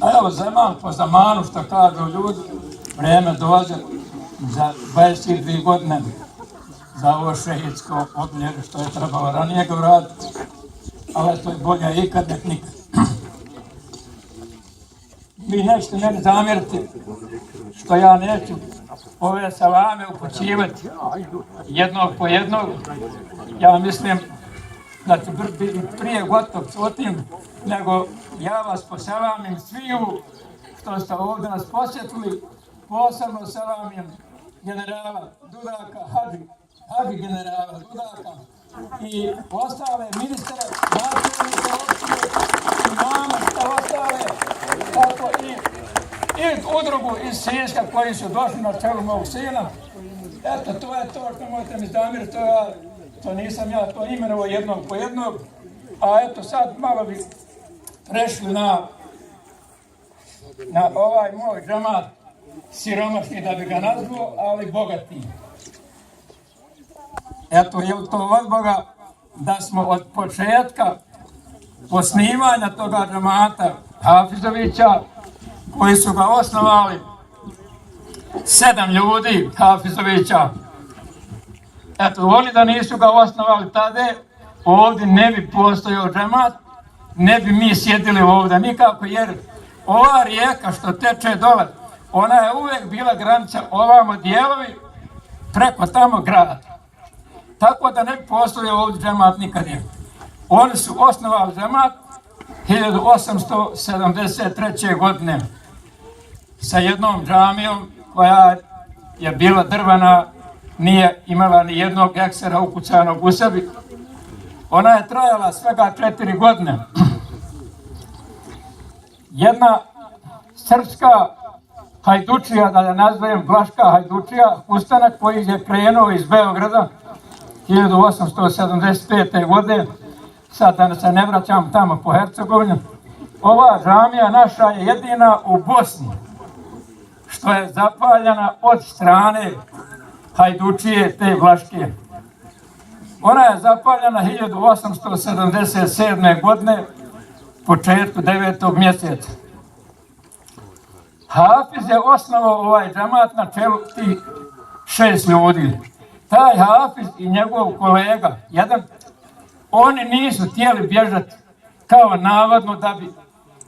A evo zaman po zamanu, što kažu ljudi, vrijeme dođe za 22 godine za ovo šehidsko obilježje što je trebalo ranije ga uraditi, ali to je bolje ikad nek nikad. Vi nećete meni zamjeriti što ja neću ove salame upućivati jednog po jednog. Ja mislim da ću biti prije gotov s tim, nego ja vas poselamim sviju što ste ovdje nas posjetili, posebno selamim generala Dudaka, Hadži generala Dudaka i ostale ministre, načelnike opštine, imama, šta ostale, tako i udrugu iz Siska koji su došli na čelu mog sina. Eto, to je to što možete mi zamiriti, to nisam ja to imenovao jednog po jednog, a eto sad malo bi prešli na ovaj moj džemat, siromašni da bi ga nazvao, ali bogati. Eto, je to od Boga da smo od početka osnivanja toga džemata Hafizovića, koji su ga osnovali 7 ljudi Hafizovića. Eto, oni da nisu ga osnovali tada, ovdje ne bi postojao džemat, ne bi mi sjedili ovdje nikako, jer ova rijeka što teče dole, ona je uvijek bila granica ovamo dijelovi preko tamo grada. Tako da ne bi postojao ovdje džemat nikad je. Oni su osnovali džemat 1873. godine sa jednom džamijom koja je bila drvena, nije imala ni jednog eksera ukucanog u sebi. Ona je trajala svega 4 godine. Jedna srpska hajdučija, da je nazovem Vlaška hajdučija, ustanak koji je krenuo iz Beograda 1875. godine, sad da se ne vraćam tamo po Hercegovini. Ova džamija naša je jedina u Bosni što je zapaljena od strane hajdučije te Vlaške. Ona je zapaljena 1877. godine, početku 9. mjeseca. Hafiz je osnovao ovaj džemat na čelu tih 6 ljudi. Taj Hafiz i njegov kolega, jedan, oni nisu htjeli bježati kao navodno da bi,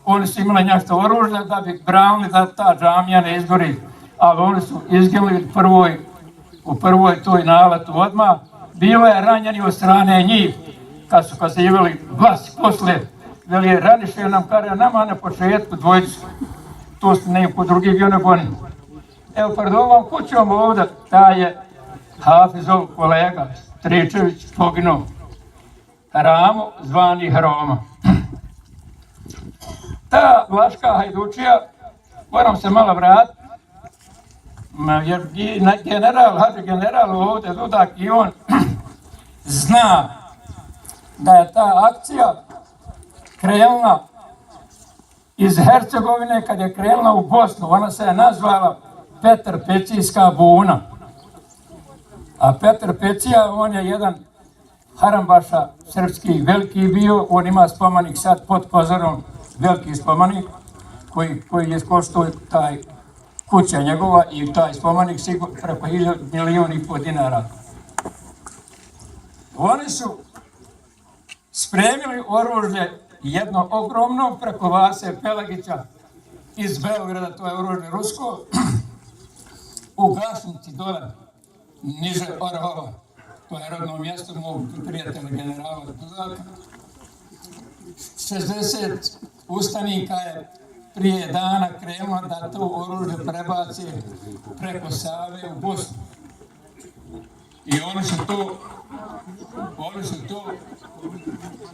oni su imali nešto oružja da bi branili da ta džamija ne izgori, ali oni su izginuli u prvoj toj naletu odmah. Bilo je ranjeni od strane njih, kad su kazivali glas posle, veli je raniše nam kare nama na početku dvojicu, to su neko drugi bio nego oni. Evo pred ovom kućom ovdje, taj je Hafizov kolega Stričević poginuo, Ramo zvani Hroma. Ta Vlaška hajdučija, moram se malo vratiti, jer Hadži general ovdje Dudak i on zna da je ta akcija krenula iz Hercegovine, kad je krenula u Bosnu. Ona se je nazvala Petar Pecijska buna. A Petar Pecija, on je jedan harambaša srpski veliki bio, on ima spomenik sad pod Kozarom, veliki spomenik koji je koštao taj kuća njegova i taj spomenik sigurno preko 1,5 milijuna dinara. Oni su spremili oružje jedno ogromno preko Vase Pelagića iz Beograda, to je oružje rusko, u Gašnici dole, niže Orhova, to je rodno mjesto mog prijatelja generala Dudaka. 60 ustanika je prije dana krenulo da to oružje prebaci preko Save u Bosnu. I oni su to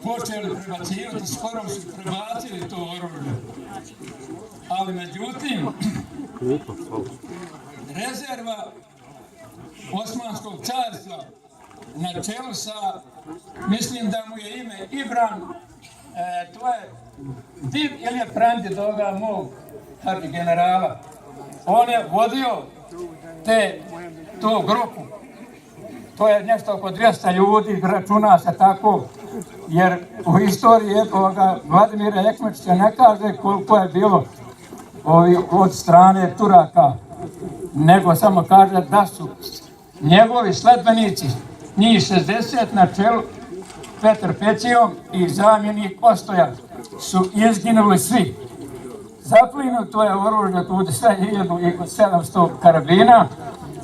počeli prebacivati, skoro su prebacili to oružje. Ali međutim, rezerva Osmanskog carstva na čelu sa, mislim da mu je ime Ibran, to je div ili je pranđe toga mog Hadži generala. On je vodio tu grupu to je nešto oko 200 ljudi, računa se tako, jer u istoriji Vladimira Ekmečića ne kaže koliko je bilo od strane Turaka, nego samo kaže da su njegovi sledbenici, njih 60 na čelu Petar Pećijom i zamjenik Ostoja su izginuli svi. Zaplinuto je oružje tu sve 1700 karabina,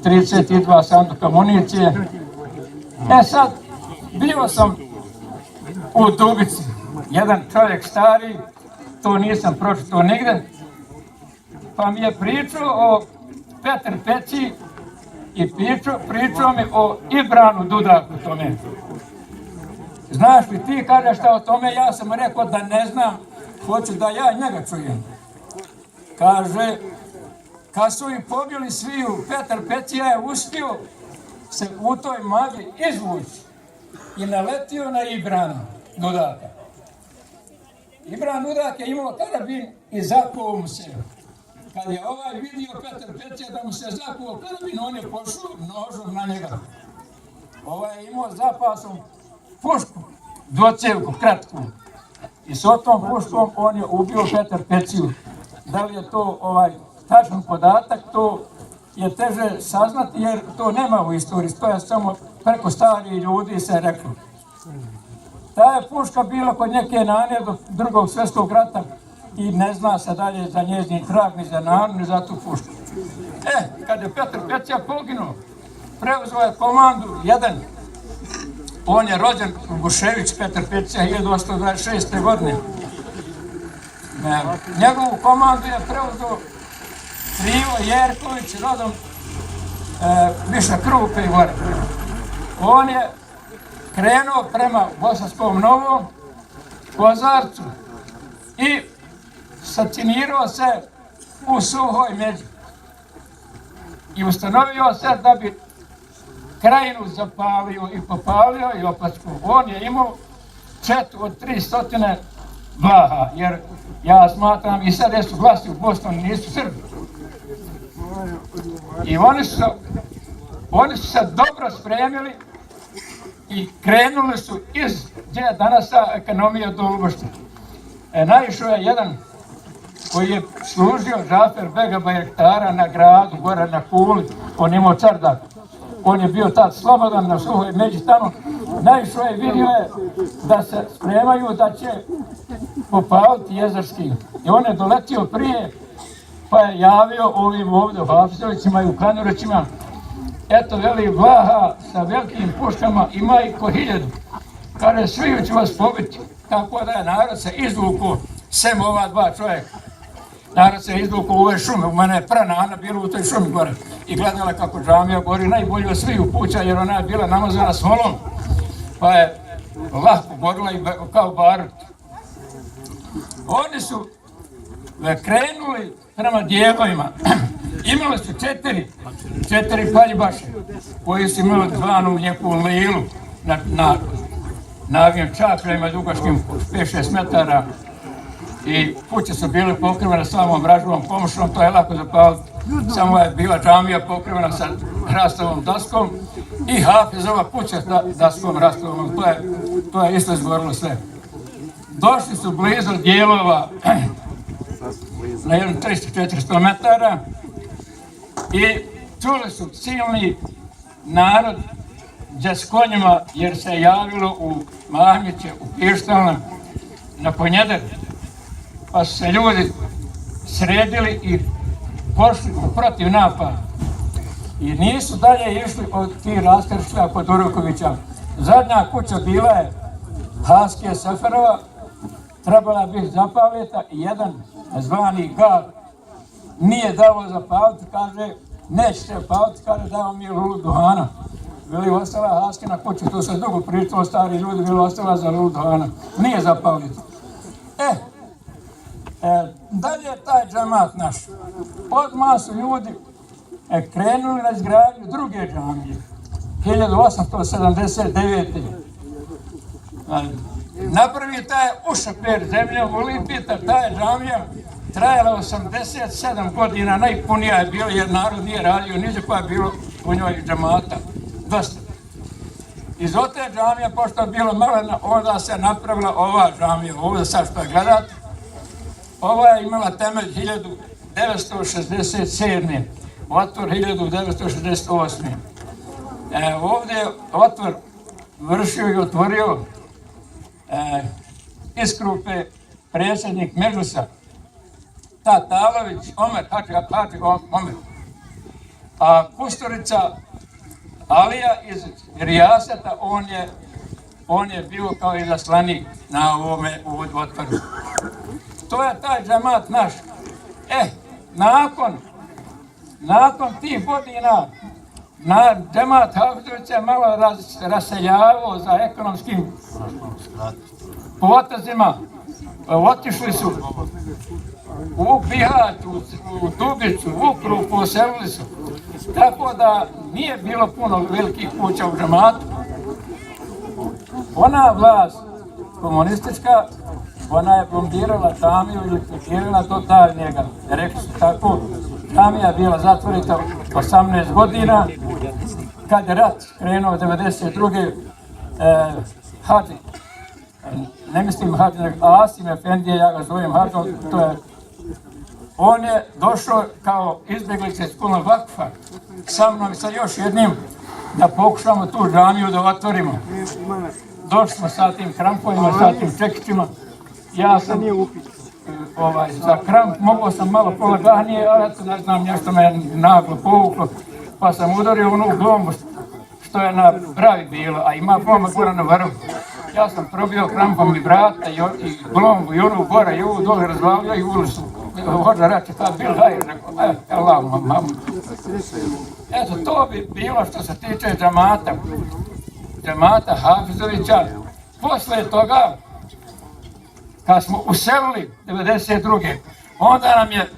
32 sanduka municije. Sad, bio sam u Dubici, jedan čovjek stari, to nisam pročitao nigde, pa mi je pričao o Petar Pećiji i pričao mi o Ibranu Dudaku tome. Znaš li ti, kaže, šta o tome? Ja sam rekao da ne znam, hoću da ja njega čujem. Kaže, kad su ih pobili sviju, Petar Pećija je uspio se u toj magli izvući i naletio na Ibrana Dudaka. Ibran Dudak je imao karabin i zakuo mu se. Kad je ovaj vidio Petar Pećija da mu se zakuo karabin, on je pošao nožom na njega. Ovaj je imao zapasom pušku, dvocevku, kratku. I s tom puškom on je ubio Petar Pećiju. Da li je to tačan podatak, to je teže saznati jer to nema u istoriji, to je samo preko starih ljudi se reklo. Ta je puška bila kod neke nane do Drugog svjetskog rata i ne zna se dalje za njezin trag, ni za nanu, ni za tu pušku. Kad je Petar Pećija poginuo, preuzeo je komandu jedan. On je rođen u Bušević, Petar Pećija, 1826. godine. Njegovu komandu je preuzeo Krivo Jerković, rodom Viša Krupe i gore. On je krenuo prema Bosanskom Novom, Kozarcu i stacionirao se u Suhoj Međi. I ustanovio se da bi krajinu zapalio i popalio i Opačku. On je imao četu od 300 vlaha, jer ja smatram i sad su vlasti u Bosni, nisu Srbi. I oni su se dobro spremili i krenuli su iz gdje je danas ekonomija do Lubošta. Naišao je jedan koji je služio Žafer Bega Bajraktara na gradu, gore na Kuli, on imao čardak. On je bio tad slobodan na Suhoj Međi tamo. Naišao je i vidio je da se spremaju da će popaliti Jezerski. I on je doletio prije, pa je javio ovim ovdje Hafizovićima i u Kanurećima. Eto, veli, Vlaha sa velikim puškama ima i ko 1000. Kaže, svi ću vas pobiti. Tako da je narod se izvukao, sem ova dva čovjeka. Narod se izvukao u ove šume, u mene je pranana bila u toj šumi gore. I gledala kako džamija gori, najbolje od sviju puća, jer ona je bila namazana smolom. Pa je lahko gorila i kao barut. Oni su krenuli prema dijelovima. Imali su 4 paljibaše, koji su imali zvanu neku lilu na navijim čakljama dugačkim 5-6 metara. I kuće su bile pokrivene samom vražovom pomošom, to je lako zapaliti. Samo je bila džamija pokrivena sa hrastovom daskom i Hafizova kuća sa daskom hrastovom, to je isto izgorilo sve. Došli su blizu dijelova na 300-400 metara i čuli su silni narod gdje s konjima, jer se javilo u Mahmiće, u Pištalna, na Ponjeder. Pa su se ljudi sredili i pošli protiv napada. I nisu dalje išli od tih raskršća kod Urukovića. Zadnja kuća bila je Haskije Seferova, trebala biti zapalita i jedan zvani Gal nije dao zapaliti, kaže, nećete paliti, kaže, dao mi je lulu duhana. Bili ostala Haskina kuća, to se dugo pričalo, stari ljudi, bili ostala za lulu duhana. Nije zapaliti. Dalje je taj džemat naš. Odmah su ljudi krenuli na izgradnju druge džamije. 1879. Napravi taj ušaper zemljom u Lipita, ta je džamija trajala 87 godina, najpunija je bila jer narod nije radio, niđe pa je bilo u njoj džamata. Dosta. Iz te džamije, pošto je bilo malo, onda se napravila ova džamija, ovdje sad što gledate. Ova je imala temelj 1967. Otvor 1968. Ovdje je otvor vršio i otvorio iz Krupe predsjednik Medžlisa Tatalović Omer, Hadži Omer. A Kusturica Alija iz Rijaseta, on je bio kao izaslanik na ovome otvoru. To je taj džemat naš. Nakon tih godina džemat Hafzović se malo raseljavao za ekonomskim potezima. Otišli su u Bihać, u Dubicu, u Krupu, poselili su. Tako da nije bilo puno velikih kuća u džematu. Ona vlast komunistička, ona je plomdirala džamiju i likvidirala do daljnjega. Rekli su tako, džamija je bila zatvorita 18 godina. Kad je rat krenuo 1992. Hadži, ne mislim Hadži, nego Asim Efendije, ja ga zovem Hadžom, on je došao kao izbjeglica iz Kulna Vakfa sa mnom i sa još jednim da pokušamo tu džamiju da otvorimo. Došli smo sa tim krampovima, sa tim čekićima. Ja sam za kramp, mogao sam malo polagahnije, ali eto, ne znam, nešto me naglo povuklo, pa sam udario onu glombu što je na bravi bilo, a ima glomba gora na vrhu. Ja sam probio krampom i vrata i glombu i onu gora i ovu dole razglavio i ulicu. Hođa reče, ta bil hajr, rekao, Allah, mamu. Eto, to bi bilo što se tiče džemata Hafzovića. Posle toga, kad smo uselili 1992. Onda nam je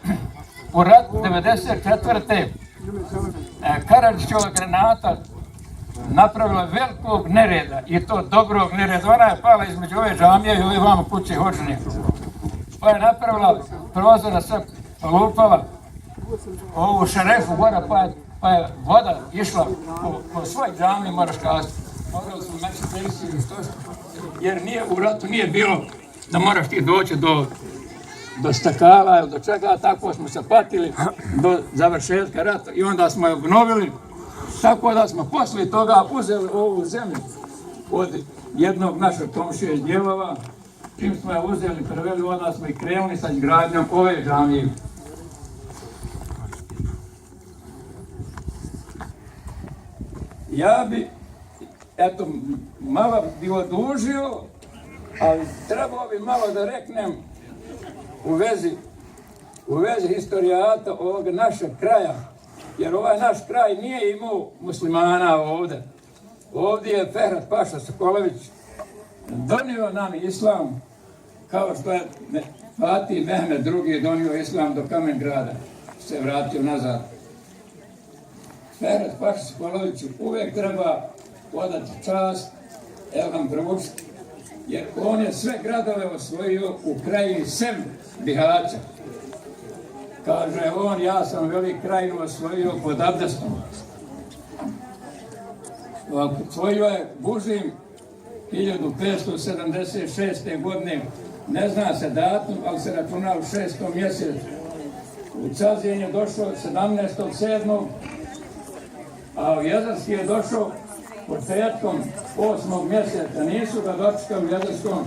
u ratu 1994. Karadžićova granata napravila velikog nereda, i to dobrog nereda. Ona je pala između ove džamije i ove vamo kuće Hođine. Pa je napravila prozora, sve lupala ovu šerefu gora, pa je voda išla po svoj džami, moraš kazati. Morali smo meći jer u ratu nije bilo da moraš ti doći do stakala ili do čega, tako smo se patili do završetka rata i onda smo je obnovili. Tako da smo posle toga uzeli ovu zemlju od jednog našeg komšije iz Djelova. Čim smo je uzeli, preveli, onda smo i krenuli sa izgradnjom ove džamije. Ja bi, eto, malo bi odužio, ali trebalo bi malo da reknem u vezi historijata ovog našeg kraja. Jer ovaj naš kraj nije imao muslimana ovdje. Ovdje je Ferhat Paša Sokolović donio nam islam, kao što je Fatih Mehmed II. Donio islam do Kamen Grada, se vratio nazad. Ferhat Paša Sokoloviću uvijek treba odati čast, Elham Društvo, jer on je sve gradove osvojio u krajini sem Bihaća. Kaže on, ja sam velik krajinu osvojio pod Abdestom. Osvojio je Bužim 1576. godine, ne zna se datum, ali se računa u 6. mjesecu. U Cazin je došao 17.7. a u Jezerski je došao početkom 8. mjeseca. Nisu ga dočekali u Jezerskom,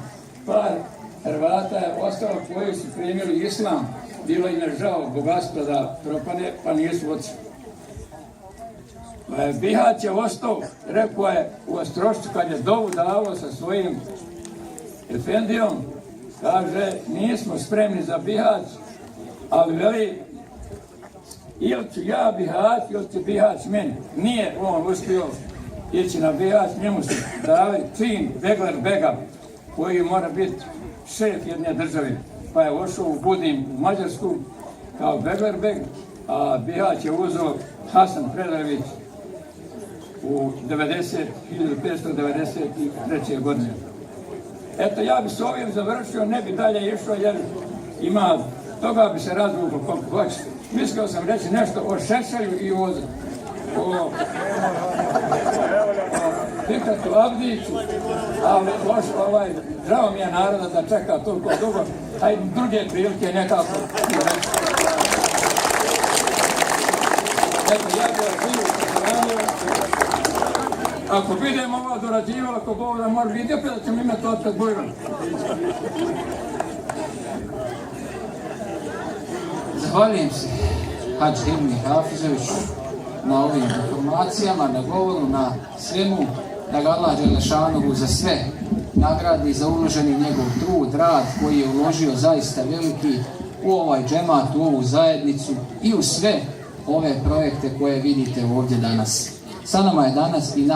par Hrvata je ostalo koji su primili islam. Bilo im je žao bogatstva da propane, pa nisu otišli. Bihać je ostao, rekao je u Ostrošću kad je dovu davo sa svojim efendijom, kaže, nismo spremni za Bihać, ali veli, ili ću ja Bihać, ili će Bihać meni. Nije on uspio ići na Bihać, njemu se dali čin Begler Bega, koji mora biti šef jedne države. Pa je ušao u Budim u Mađarsku kao Beglerbeg, a Bihać je uzeo Hasan Predarević u 1593. godine. Eto, ja bi s ovim završio, ne bi dalje išao jer ima, toga bi se razvuklo koliko hoće. Mislio sam reći nešto o Šešelju i o Fikratu Abdiću, ali žao mi je naroda da čeka toliko dugo, a i druge prilike nekako. Eto, ja bih živu pozdravio. Ako budemo ovo dorađivali, ako Bog da mora vidjeti, opet da ćemo imati otpred Bujron. Zahvaljujem se Hadži Hilmi Hafizoviću na ovim informacijama, na govoru, na svemu, da ga Allah Đelešanuhu za sve nagradi, za uloženi njegov trud, rad koji je uložio zaista veliki u ovaj džemat, u ovu zajednicu i u sve ove projekte koje vidite ovdje danas. Sa nama je danas i naš